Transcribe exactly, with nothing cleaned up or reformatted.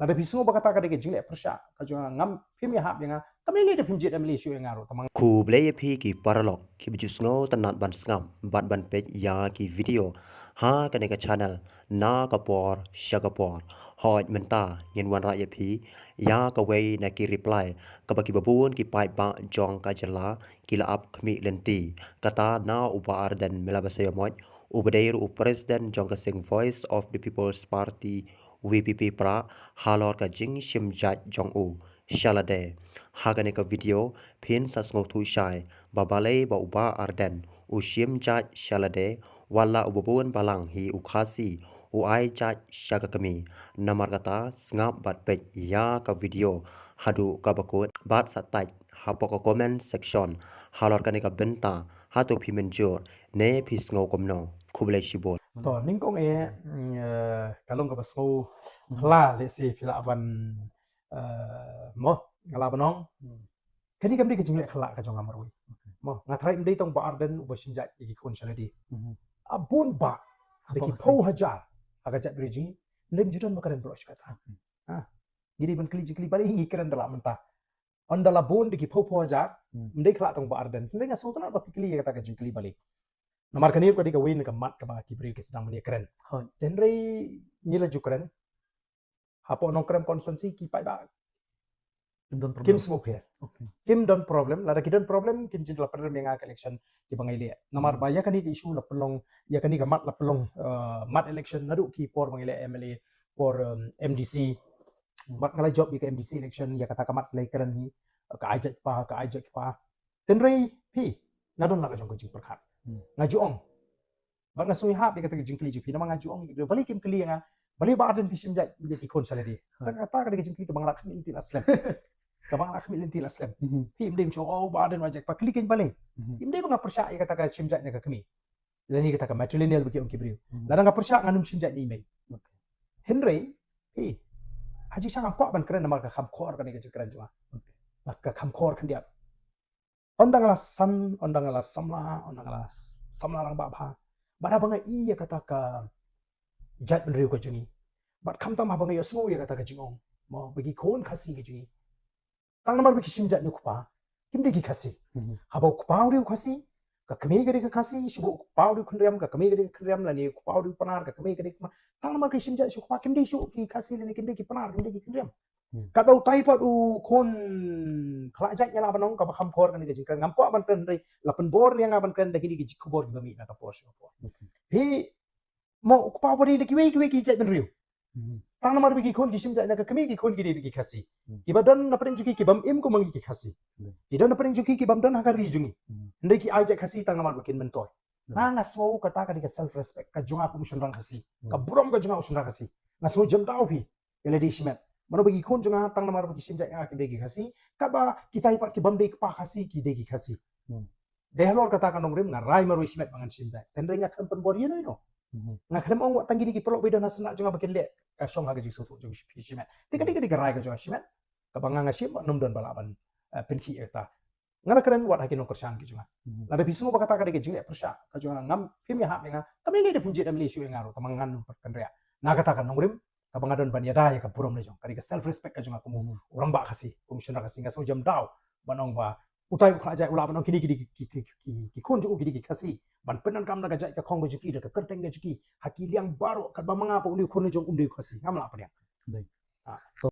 Lada phi sngew ba kata ka dei ka jingleh pyrshah ka jong nga, ngam, phim ïahap ïa nga, kam lei lei da phim jied M L A shuh ïa nga ruh, tang ma nga. Khublei ïa phi ki paralok kiba ju sngewtynnat ban sngap bad ban peit ïa ki video ha kane ka channel na ka por sha ka por. Hooid, mynta ngin wanrah ïa phi ïa kawei na ki reply kaba kiba bun ki paidbah jong ka jylla ki la ap khmih lynti. Kata na u Bah Ardent Miller Basaiawmoit, uba dei ruh u president jong ka seng Voice of the People's Party, V P P Pra, halor ka jingshim jait jong u sha lade. Ha kane ka video phin sa sngewthuh shai ba balei ba u Bah Ardent u shim jait sha lade, wat la uba bun balang hi u Khasi u ai jait sha ka kmie. Namar kata, sngap bad peit ïa ka video haduh kaba kut bad sa type hapoh ka comment section halor kane ka bynta, hato phi mynjur ne phi sngew kumno. Khublei shibun. To, nyngkong eh, mm, eh, ka long kaba sngewphylla, lehse phi lah ban, eh, mo, nga lah ban ong. Hmm. Kane kam dei ka jingleh khlad ka jong nga marwei. Okay. Mo, nga tharai ym dei tang Bah Ardent uba shim jait ïa ki khun sha lade. Mhm. A bun bah, da ki phew hajar ha ka jaitbynriew jong ngi, ym dei, ym ju don ba kren baroh shi katta. Okay. Ha. Ngi dei ban kylli jingkylli, balei ngi kren da la mynta. Ynda la bun da ki phew phew hajar, hmm, ym dei khlad tang Bah Ardent. Hynrei nga sngewtynnat ba phi kylli ïa kata ka jingkylli, balei. Namar kane ruh ka dei kawei na ka mat kaba ki briew ki sdang ban ïakren. Hooid. Hynrei ngi la ju kren. Hapoh Nongkrem constituency ki paidbah kim sngewpher. Okay. Kim don problem, lada ki don problem kin jin la pynrem ïa nga ka election kiba ngi leh. Namar, hmm, ba ïa kane ka issue la pynlong, ïa kane ka mat la pynlong, eh, mat election naduh ki por ba ngi leh M L A, por, em, M D C. Hmm. Bad nga la jop ïa ka M D C election, ïa kata ka mat la kren hi, ka ai jait kpa, ka ai jait kpa. Hynrei phi, nga don la ka jong ka jingpyrkhat. Hmm. Nga ju ong. Bad nga sngew ïahap ïa kata ka jingkylli jong phi, namar nga ju ong, balei kim kylli ïa nga, balei Bah Ardent phi shim jait ïa ki khun sha lade. Hmm. Kata, kata ka dei ka jingkylli kaba nga la khmih lynti la slem. Kaba nga la khmih lynti la slem. Mhm. Phi, ym dei, ym shu, oh, Bah Ardent u ai jait kpa, kylli kein balei. Mhm. Ym dei ba nga pyrshah ïa kata ka shim jait na ka kmie. Lane kata ka matrilineal ba ki ong ki briew. Mhm. Lada nga pyrshah ngan ym shim jait na i mei. Okay. Hynrei, phi, ha jingshisha ngam kwah ban kren namar ka kham khor kane ka jingkren jong nga. Okay. Nga ka kham khor khyndiat. Ynda nga la san, ynda nga la samla, ynda nga la samla rangbah bha. Bad haba nga i ïa kata ka jaitbynriew ka jong ngi. Bad khamtam haba nga ïohsngew ïa kata ka jingong. Mo, ba ki khun Khasi ka jong ngi, tang namar ba ki shim jait na u kpa, kim dei ki Khasi. Mhm. Haba u kpa u dei u Khasi, ka kmie ka dei ka Khasi, shu ba u kpa u dei u Khynriam, ka kmie ka dei ka Khynriam, lane u kpa u dei u Pnar, ka kmie ka dei ka Pnar. Tang namar ki shim jait sha u kpa, kim dei shuh ki Khasi, lane kim dei ki Pnar, kim dei ki Khynriam. Hmm. Katba u tai pat u khun khlajait, nga lah ban ong, kaba kham khor kane ka jingkren. Ngam kwah ban kren hynrei la pynbor ïa nga ban kren da kine ki khubor kiba mih na ka por sha ka por. Okay. Phi, mo, u kpa u ba dei da kiwei kiwei ki jaitbynriew. Hmm. Tang namar ba ki khun ki shim jait na ka kmie, ki khun ki dei ba ki Khasi. Hmm. Kiba don na pdeng jong ki ki bym im kum ngi ki Khasi. Hmm. Ki don na pdeng jong ki ki bym don ha ka ri jong ngi. Hmm. Hynrei ki ai jait Khasi tang namar ba kin myntoi. Hmm. Nga, nga sngew kata ka dei ka self respect ka jong nga kum u shynrang Khasi. Hmm. Ka burom ka jong nga u shynrang Khasi. Nga sngew jemdaw phi. Ïa lade shimet. Mano ba ki khun jong nga tang namar ba ki shim jait ïa nga kim dei ki Khasi. Katba ki tai pat ki bym dei kpa Khasi, ki dei ki Khasi. Hmm. Dei halor kata ka nongrim nga rai marwei shimet ba ngan shim jait. Hynrei nga khlem pynbor ïa no ïa no. Hmm. Nga khlem ong wat tang kine ki paralok ba don ha sna jong nga ba kin leh ka shong ha ka jingsngewthuh jong phi shimet. Te ka dei, ka dei ka rai ka jong nga shimet. Kaba nga nga shim, ym don ba lah ban, eh, pynkhih ïa kata. Nga la kren wat ha ki nongkyrshan ki jong nga. Mhm. Lada phi sngew ba kata ka dei ka jingleh pyrshah ka jong nga, ngam, phim ïahap ïa nga, kam lei lei da phim jied M L A shuh ïa nga ruh, tang ma nga ngam pat kynriah. Na kata ka nongrim kaba nga don ban ïada ïa ka burom la jong, ka dei ka self respect ka jong nga kum u, mhm, u rangbah Khasi, kum u shynrang Khasi. Nga sngew jemdaw ban ong ba utai u khlajait u lah ban ong kine ki dei ki, ki, ki, ki, ki khun jong u ki dei ki Khasi, ban pyndonkam da ka jait ka khong ka jong ki, da ka kyrteng ka jong ki ha ki liang baroh, katba ma nga pat u dei u khun la jong, um dei u Khasi. Ngam lah pdiang. Dei. Ah. To,